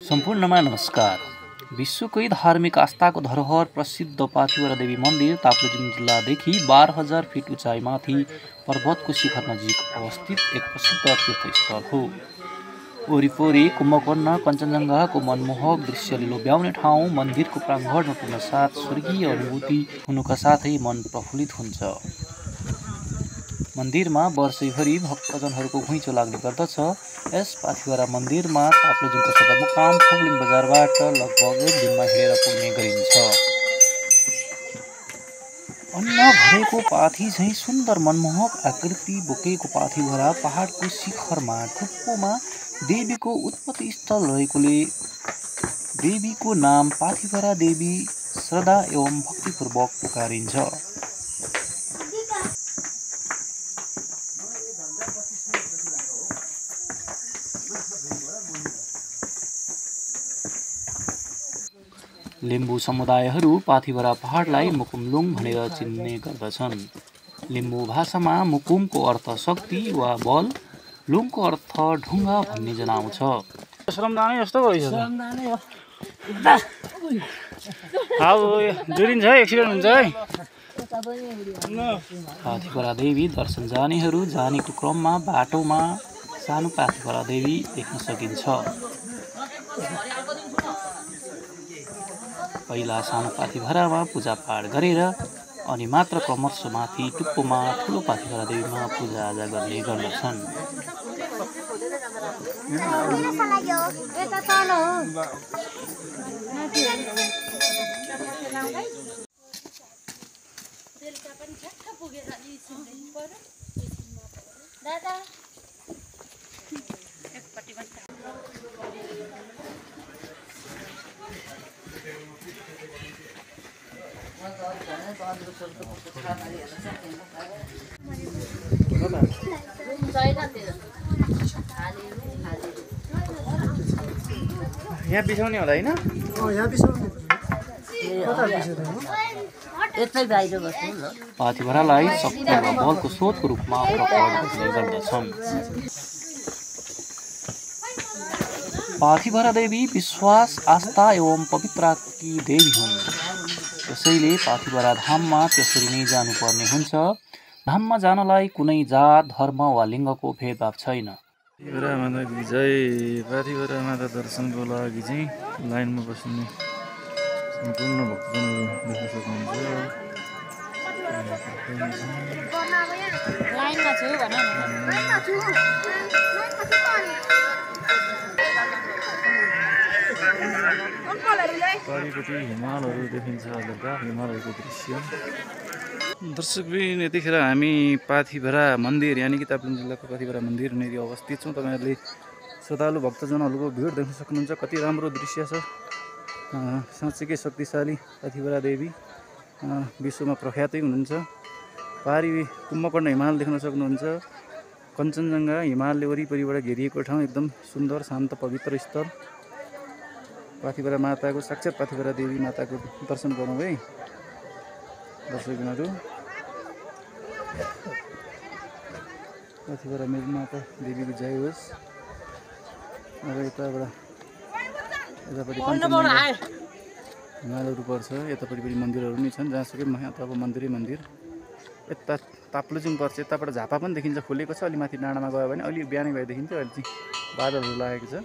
सम्पूर्णमा नमस्कार। विश्वकै धार्मिक आस्थाको धरोहर प्रसिद्ध पाथिभरा देवी मन्दिर ताप्लेजुङ जिल्लादेखि 12,000 फिट उचाइमाथि पर्वतको शिखर नजिक अवस्थित एक प्रसिद्ध तीर्थस्थल हो। वरिपरि कुम्भकर्ण कञ्चनजङ्घाको मनमोहक दृश्यले लोभ्याउने ठाउँ। मन्दिरको प्राङ्गणमा पुग्न साथ स्वर्गीय अनुभूति हुनुका साथै मन प्रफुल्लित हुन्छ। मन्दिरमा वर्षैभरि भक्तजनहरूको घुइँचो लाग्ने गर्दछ। यस पाथिभरा मन्दिरमा ताप्लेजुङको सदरमुकाम फुगलिङ बजारबाट लगभग एक दिनमा हिँडेर पुग्ने गरिन्छ। अन्न भरेको पाथी झैँ सुन्दर मनमोहक आकृति बोकेको पाथिभरा पहाडको शिखरमा टुप्पोमा देवीको उत्पत्ति स्थल रहेकोले देवीको नाम पाथिभरा देवी श्रद्धा एवं भक्तिपूर्वक पुकारिन्छ। लिम्बू समुदायहरू पाथिभरा पहाडलाई मुकुमलुङ भनेर चिन्ने गर्दछन्। लिम्बू भाषामा मुकुमको अर्थ शक्ति वा बल, लुङको अर्थ ढुङ्गा भन्ने जनाउँछ। श्रमदानै जस्तो भइसक्यो। जुरिन्छ है, एक्सिडेन्ट हुन्छ है। पाथिभरा देवी दर्शन जानेहरू जानेको क्रममा बाटोमा सानो पाथिभरा देवी देख्न सकिन्छ। पहिला सानो पाथिभरामा पूजापाठ गरेर अनि मात्र क्रमशः माथि टुप्पोमा ठुलो पाथिभरा देवीमा पूजाआजा गर्ने गर्दछन्। यहाँ बिसाउने होला होइन? पाथिभरालाई शक्ति र बलको स्रोतको रूपमा प्रकट गर्ने गर्दछन्। पाथिभरा देवी विश्वास, आस्था एवं पवित्रताकी देवी हुन्। त्यसैले पाथिभरा धाममा त्यसरी नै जानुपर्ने हुन्छ। धाममा जानलाई कुनै जात, धर्म वा लिङ्गको भेदभाव छैन। पाथिभरा माताकी जय। पाथिभरा माता दर्शनको लागि चाहिँ लाइनमा बस्ने सम्पूर्ण भक्तजनहरू देख्न सक्नुहुन्छ। पारिपट्टि हिमालहरू देखिन्छ, हल्का हिमालहरूको दृश्य। दर्शकबिन, यतिखेर हामी पाथिभरा मन्दिर यानि कि ताप्लेजुङ जिल्लाको पाथिभरा मन्दिर यहाँनिर अवस्थित छौँ। तपाईँहरूले श्रद्धालु भक्तजनहरूको भिड देख्न सक्नुहुन्छ। कति राम्रो दृश्य छ। साँच्चीकै शक्तिशाली पाथिभरा देवी विश्वमा प्रख्यातै हुनुहुन्छ। पारि कुम्भकर्ण हिमाल देख्न सक्नुहुन्छ। कञ्चनजङ्घा हिमालले वरिपरिबाट घेरिएको ठाउँ, एकदम सुन्दर शान्त पवित्र स्थल। पाथिभरा माताको साक्षात् पाथिभरा देवी माताको दर्शन गरौँ है दर्शकबिनहरू। पाथिभरा मेरी माता देवीको जय होस्। अब यतापट्टि हिमालहरू पर्छ, यतापट्टि पनि मन्दिरहरू पनि छन्। जहाँसुकै अब मन्दिरै मन्दिर। यता ताप्लेजुङ पर्छ, यताबाट झापा पनि देखिन्छ, खोलेको छ। अलि माथि डाँडामा गयो भने अलि बिहानै गए देखिन्छ। अहिले चाहिँ बादलहरू लागेको छ।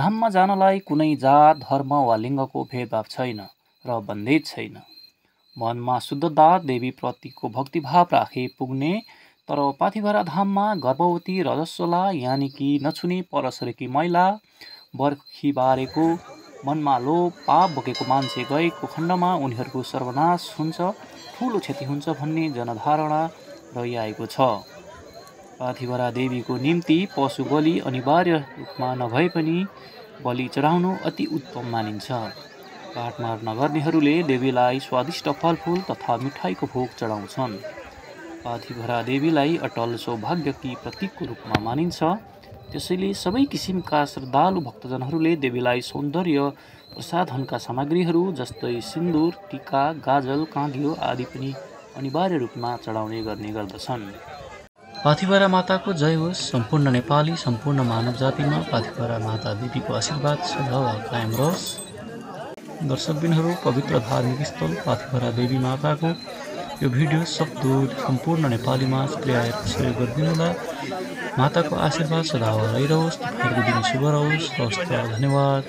धाममा जानलाई कुनै जात, धर्म वा लिङ्गको भेदभाव छैन र बन्देज छैन। मनमा शुद्धता, देवीप्रतिको भक्तिभाव राखे पुग्ने। तर पाथिभरा धाममा गर्भवती, रजस्वला यानि कि नछुने परसरेकी महिला, बर्खी बारेको, मनमा लोभ पाप बोकेको मान्छे गएको खण्डमा उनीहरूको सर्वनाश हुन्छ, ठुलो क्षति हुन्छ भन्ने जनधारणा रहिआएको छ। पाथिभरा देवीको निम्ति पशु बलि अनिवार्य रूपमा नभए पनि बलि चढाउनु अति उत्तम मानिन्छ। काटमार नगर्नेहरूले देवीलाई स्वादिष्ट फलफुल तथा मिठाईको भोग चढाउँछन्। पाथिभरा देवीलाई अटल सौभाग्यकी प्रतीकको रूपमा मानिन्छ। त्यसैले सबै किसिमका श्रद्धालु भक्तजनहरूले देवीलाई सौन्दर्य प्रसाधनका सामग्रीहरू जस्तै सिन्दुर, टीका, गाजल, काँगियो आदि पनि अनिवार्य रूपमा चढाउने गर्ने गर्दछन्। पाथिभरा माताको जय होस्। सम्पूर्ण नेपाली, सम्पूर्ण मानव जातिमा पाथिभरा माता देवीको आशीर्वाद सदैव कायम रहोस्। दर्शकबिनहरू, पवित्र धार्मिक स्थल पाथिभरा देवी माताको यो भिडियो सक्दो सम्पूर्ण नेपालीमा पुर्याएर सहयोग गरिदिनुहोला। माताको आशीर्वाद सदैव रहिरहोस्। तपाईँहरूको दिन शुभ रहोस्। हवस् त, धन्यवाद।